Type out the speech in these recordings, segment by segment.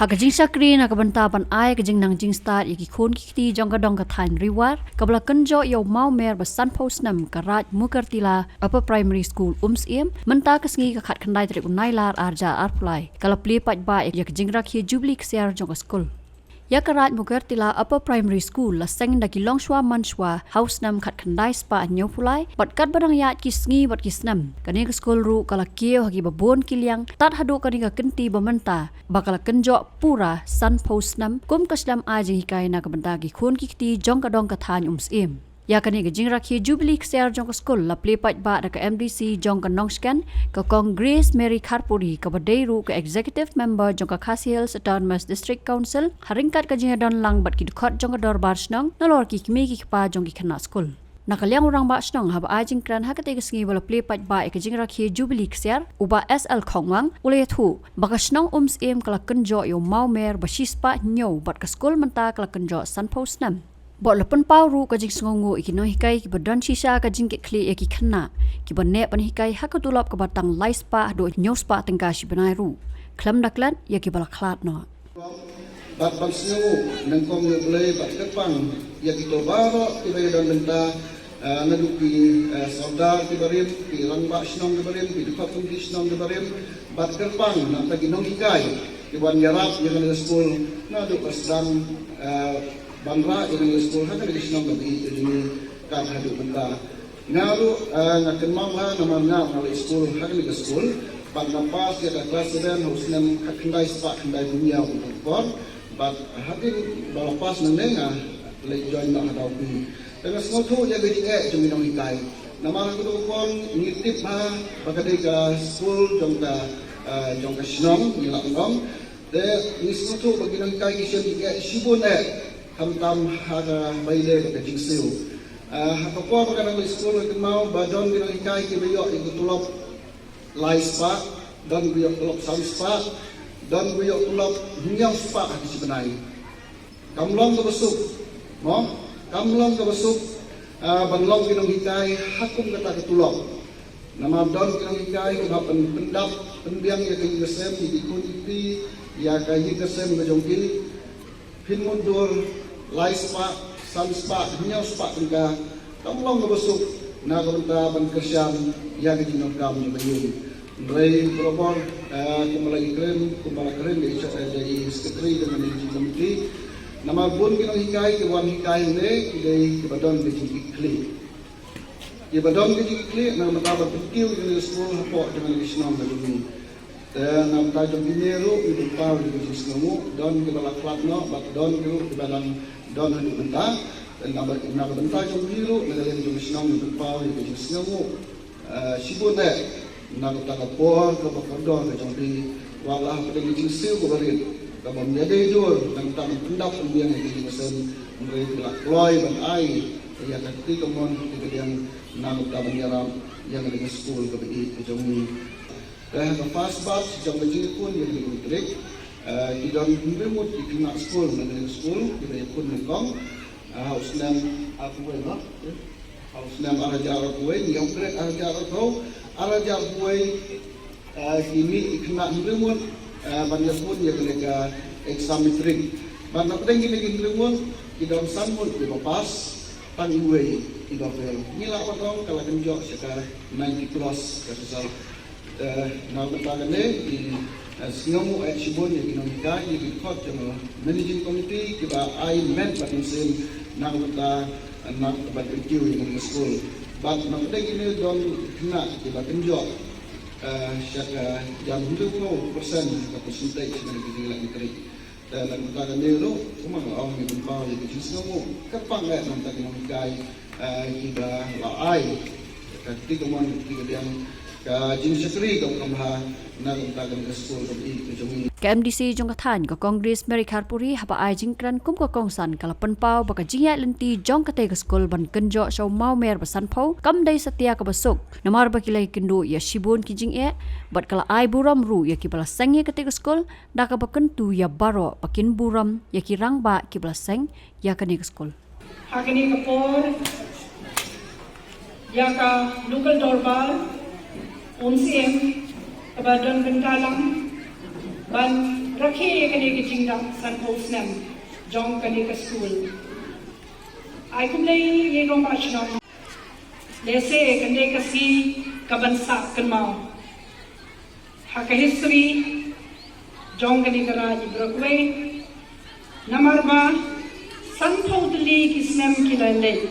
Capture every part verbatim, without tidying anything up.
Ha ka jingshakri na ka bynta ban ai ka jingnang jingstad ïa ki khun ki kti jong ka dong ka thaiñ Ri War, kaba la kynjoh ïa u mawmer ba sanphew snem, ka Raj Mukertila Upper Primary School, Umsyiem, mynta ka sngi ka khatkhyndai tarik u Nailar arhajar arphew lai, ka la plie paidbah ïa ka jingrakhe Jubilee Ksiar jong ka skul. Ïa ka Raj Mukertila Upper Primary School la seng da ki longshuwa manshuwa ha u snem khatkhyndai spah hynñiewphew lai, bad katba dang ïaid ki sngi bad ki snem, kane ka skul ruh ka la kiew ha kiba bun ki liang, tad haduh kane ka kynti ba mynta, ba ka la kynjoh pura sanphew snem kum ka slem ai jinghikai na ka bynta ki khun ki kti jong ka dong ka thaiñ Umsyiem. Ïa kane ka jingrakhe Jubilee Ksiar jong ka skul la plie paidbah da ka M D C jong ka Nongshken, ka Kong Grace Mary Kharpuri, kaba dei ruh ka Executive Member jong ka Khasi Hills Autonomous District Council, ha ryngkat ka jingïadon lang bad ki dkhot jong ka Dorbar Shnong, nalor ki kmie ki kpa jong ki khynnah skul. Na ka liang u Rangbah Shnong, haba ai jingkren ha katei ka sngi ba la plie paidbah ïa ka jingrakhe Jubilee Ksiar, u Bah S L Khongwang, u la ïathuh ba ka shnong Umsyiem ka la kynjoh ïa u mawmer ba shispah hynñiew, bad ka skul mynta ka la kynjoh sanphew snem. Bad la pynpaw ruh ka jingsngewnguh ïa ki nonghikai kiba don shisha ka jingkitkhlieh ïa ki khynnah, kiba neh ban hikai ha ka tulop kaba tang lai spah haduh hynñiew spah tyngka shi bnai ruh, khlem da klet ïa kiba la khlad noh. Bad ban sngewnguh nyngkong ïa U Blei bad kyrpang ïa kito baroh kiba ïadon bynta, eh, naduh ki, eh, sordar kiba rim, ki rangbah shnong kiba rim, ki dkhot komiti shnong kiba rim, bad kyrpang na bynta ki nonghikai kiba wan ïarap ïa kane ka skul naduh ba sdang, eh, ban rah ïa kane ka skul ha kane ka shnong kaba ïeit ka jong ngi kat haduh mynta. Nga ruh, eh, nga kynmaw bha namar nga nga leit skul ha kane ka skul, bad nga pass ïa ka klas seven ha u snem khatkhyndai spah khyndaiphew hynñiew, kumta ka por, bad hadien ba la pass nangne nga leit join noh ha Dawki. Te nga sngewthuh ïa ka jingeh jong ki nonghikai. Namar ha kato ka por ngi tip bha ba ka dei ka skul jong ka, eh, jong ka shnong, ngi lah ban ong. Te ngi sngewthuh ba ki nonghikai ki shem jingeh shibun eh, khamtam ha kaba ïadei bad ka jingsiew. Ah, ha ka por ba nga dang leit skul nga kynmaw ba don ki nonghikai kiba ïoh ïa ka tulop lai spah, don kiba ïoh tulop san spah, don kiba ïoh tulop hynñiew spah ha ka shi bnai. Kam long kaba suk, mo? Kam long kaba suk, ah, ban long ki nonghikai ha kum kata ka tulop. Namar don ki nonghikai kiba pyn-, pyndap pynbiang ïa ka ïing ka sem, ïa ki khun ki kti, ïa ka ïing ka sem ka jong ki. Phin mutdur lai spah, san spah, hynñiew spah tyngka, kam long kaba suk na ka bynta ban kyrshan ïa ka jingdonkam jong ka ïing. Hynrei barabor, eh, kumba la ïakren, kumba la kren da i Secretary, da i Managing Committee. Namar bun ki nonghikai kiba wan hikai hangne ki dei kiba don ka jingkitkhlieh. Kiba don ka jingkitkhlieh na ka bynta ban pynkiew ïa kane ka skul hapoh jong kane ka shnong ka jong ngi. Te na ka bynta jong kine ruh ngi pynpaw ïa ka jingsngewnguh, don kiba la khlad noh bad don ki ruh kiba dang don haduh mynta. Te na ka byn-, na ka bynta jong ngi ruh na ka liang jong ka shnong ngi pynpaw ïa ka jingsngewnguh, eh, shibun eh na kata ka por kaba kordor ka jong phi, wat la hapdeng ka jingsiew kaba rit, kaba ym ïadei dur na kata ban pyndap pynbiang ïa ka ïing ka sem, hynrei phi la kloi ban ai ïa ka kti kamon kti kadiang na kata ban ïarap ïa kane ka skul kaba ïeit ka jong ngi. Te ha ka first batch jong ka jingïakhun ïa kane ka matric, eh, ki don hynriew ngut ki khynnah skul na kane ka skul kiba ïakhun nyngkong, eh, ha u snem arphew wei, no? Ha u snem arhajar arphew wei, ngi ong grade arhajar arphew, arhajar arphew wei, eh, ki mih ki khynnah hynriew ngut, eh, ban ïakhun ïa kane ka exam matric. Bad na pdeng kine ki hynriew ngut ki don san ngut kiba pass, tang iwei iba fail. Ngi lah ban ong ka la kynjoh sha ka ninety plus ka result. Eh, na ka bynta kane, ngi, eh, sngewnguh eh shibun ïa ki nonghikai, ïa ki dkhot jong ka Managing Committee kiba ai met bad mynsiem na ka bynta, eh, na ka bynta ban kyntiew ïa kane ka skul. Bad na pdeng kine don khynnah kiba kynjoh, eh, sha ka jan hynriewphew percent ka percentage na ka jingïaleh matric. Te na ka bynta kane ruh, kumba nga ong, ngi pynpaw ïa ka jingsngewnguh kyrpang eh na ka bynta ki nonghikai, eh, kiba la ai ka kti kamon kti kadiang, ka jingshakri kaba kham bha na ka bynta kane ka skul kaba ïeit ka jong ngi. Ka M D C jong ka thaiñ, ka Kong Grace Mary Kharpuri, haba ai jingkren kum ka kongsan, ka la pynpaw ba ka jingïaid lynti jong katei ka skul ban kynjoh sha u mawmer ba sanphew kam dei satia kaba suk, namar ba ki la ïakynduh ïa shibun ki jingeh, bad ka la ai burom ruh ïa kiba la seng ïa katei ka skul, da kaba kyntu ïa baroh ba kin burom ïa ki rangbah kiba la seng ïa kane ka skul. Ha kane ka por, ïa ka Local Dorbar Umsyiem kaba don bynta lang ban Rakhe ïa kane ka jingdap sanphew snem jong kane ka skul. Ai khublei ïa i rangbah shnong. Lehse kane ka sngi ka ban sah kynmaw ha ka history jong kane ka raid baroh kawei. Namar ba sanphew tylli ki snem ki la leit.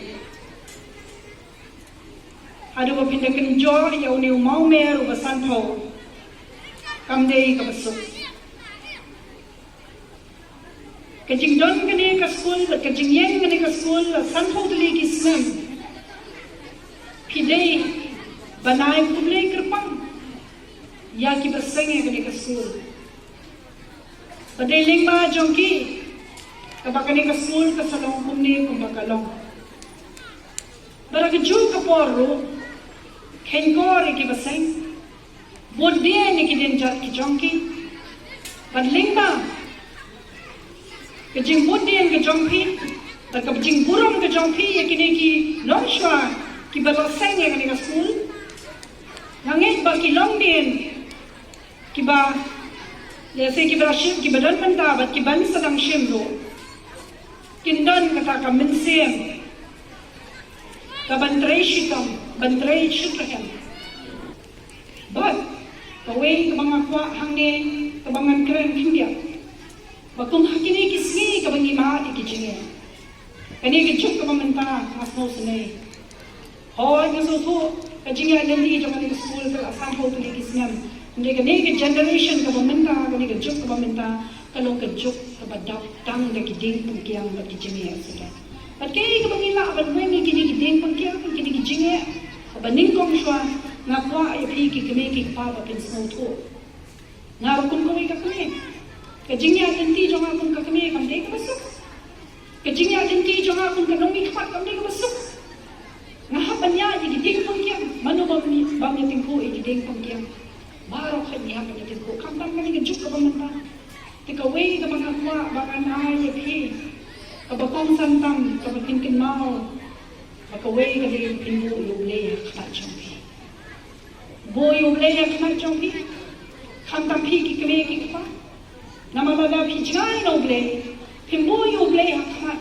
Haduh ba phin da kynjoh ïa une u mawmer uba sanphew, kam dei kaba suk. Ka jingdon kane ka skul bad ka jingïeng kane ka skul la sanphew tylli ki snem. Phi dei ban ai khublei kyrpang ïa kiba seng ïa kane ka skul. Ba dei lyngba jong ki kaba kane ka skul ka sa long kumne kumba ka long. Bad ha kajuh ka por ruh, khein kor ïa kiba seng, bud dien ïa ki dienjat ki jong ki. Bad lyngba ka jingbud dien ka jong phi bad ka jingburom ka jong phi ïa kine ki longshuwa kiba la seng ïa kane ka skul, nga ngeit ba ki longdien kiba, lehse kiba la shim, kiba don mynta bad kiban sa dang shim ruh, kin don kata ka mynsiem ka ban trei shitom, ban trei shitrhem. Bad kawei kaba nga kwah hangne, kaba ngan kren khyndiat, ba kum ha kine ki sngi kaba ngi mad ïa ki jingeh, kane ka juk kaba mynta nga sngewsynei. Hooid, nga sngewthuh ka jingïaid lynti jong kane ka skul ka la sanphew tylli ki snem. Hynrei kane ka generation kaba mynta, kane ka juk kaba mynta, ka long ka juk kaba dap tang da ki dieng pynkiang bad ki jingeh suda. Bad kaei kaba ngi lah ban weng ïa kine ki dieng pynkiang, kine ki jingeh, kaba nyngkong shuwa, nga kwah ïa phi ki kmie ki kpa ba phin sngewthuh. Nga ruh kum kawei ka kmie, ka jingïaid lynti jong nga kum ka kmie kam dei kaba suk. Ka jingïaid lynti jong nga kum ka nongmihkhmat kam dei kaba suk. Nga hap ban ïaid ïa ki dieng pynkiang, mano bym, bym ïatyngkhuh ïa ki dieng pynkiang. Baroh hi ngi hap ban ïatyngkhuh, khamtam kane ka juk kaba mynta. Te kawei kaba nga kwah ba ngan ai ïa phi, kaba kongsan tam, kaba phin kynmaw, ba kawei ka dei phin buh ïa U Blei ha khmat jong phi. Buh ïa U Blei ha khmat jong phi. Khamtam phi ki kmie ki kpa, namar lada phi jngai na U Blei, phim buh ïa U Blei ha khmat,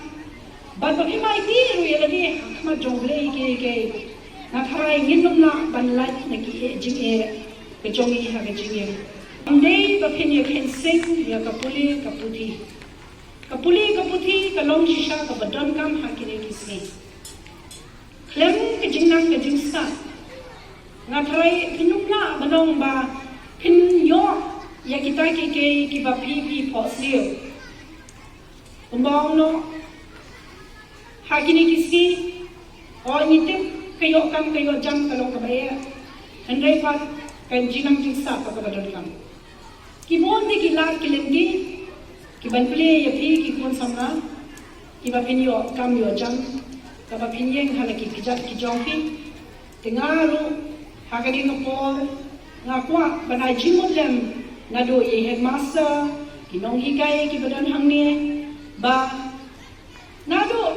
bad ba phim aiti ruh ïa lade ha khmat jong U Blei kiei kiei, nga tharai ngin ym lah ban lait na ki jingeh ka jong ngi ha ka jingim. Ym dei ba phin ïa kheiñ sing ïa ka pule ka puthi. Ka pule ka puthi ka long shisha kaba donkam ha kine ki sngi. Khlem ka jingnang ka jingstad, nga tharai phin ym lah ban ong ba phin ïoh ïa kita kiei kiei kiba phi phi phohsniew. Kumba ong noh, ha kine ki sngi, hooid ngi tip ka ïoh kam ka ïoh jam ka long kaba eh, hynrei pat ka jingnang jingstad pat kaba donkam. Ki bun de ki lad ki lynti kiban plie ïa phi ki khun samla, kiba phin ïoh kam ïoh jam, kaba phin ïeng ha la ki kjat ki jong phi. Te nga ruh ha kane ka por nga kwah ban ai jingmut lem naduh ïa i headmaster, ki nonghikai kiba don hangne, ba naduh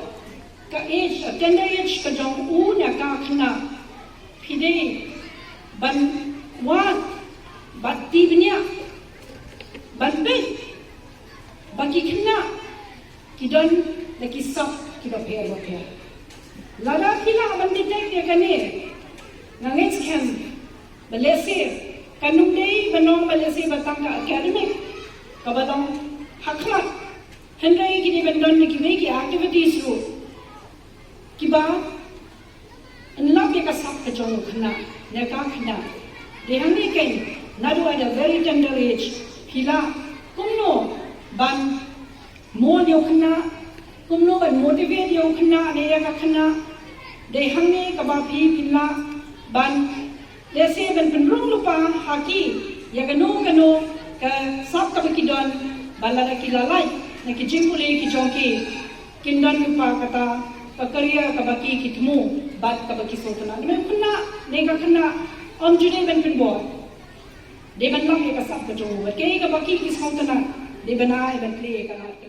ka age, tender age ka jong u ne ka khynnah, phi dei ban wad, ban tip bniah, ban peit ba ki khynnah ki don la ki sap kiba pher bapher. Lada phi lah ban detect ïa kane, nga ngeit skhem ba lehse kan ym dei ban long ba lehse ba tang ka academic kaba long ha khmat, hynrei ki dei ban don na kiwei ki activities ruh kiba yn lap ïa ka sap ka jong u khynnah ne ka khynnah. Dei hangne keiñ, naduh at a very tender age, phi lah kumno ban mold ïa u khynnah, kumno ban motivate ïa u khynnah ne ïa ka khynnah. Dei hangne kaba phi phin lah ban, lehse ban pynrung lypa ha ki ïa kano kano ka sap kaba ki don, ba lada ki la lait na ki jingpule ki jong ki, kin don lypa kata ka career kaba ki ki thmu bad kaba ki sngewtynnat. Namar u khynnah ne ka khynnah ym ju dei ban pynbor, dei ban lap ïa ka sap ka jong u, bad kaei kaba ki ki sngewtynnat dei ban ai ban plie ïa ka lad.